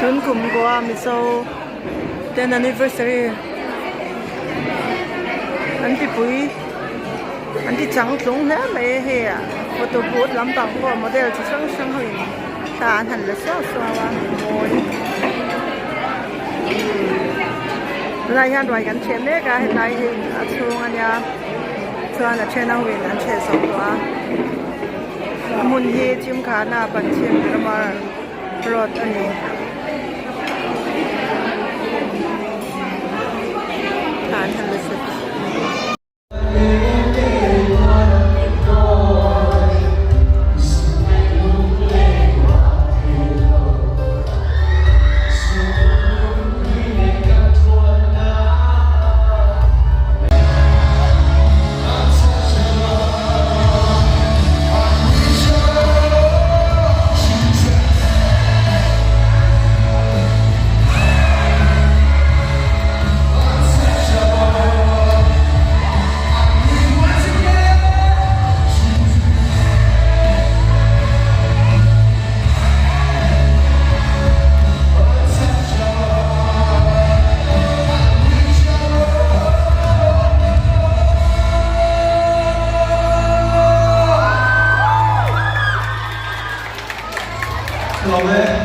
Tun kum Goa Mizo ten anniversary an ti pui an ti chang tlung hle mai a hei ah photo booth lampang pawh model chi hrang hrang ho in thla an han la suau suau a mawi tunah hian ruai kan cheh mek a hetlai hi a chhung a nia chuan a then a ho in an cheh zawh tawh a a hmun hi Chimkhana Panchhim Ramar road a ni. Lawm e.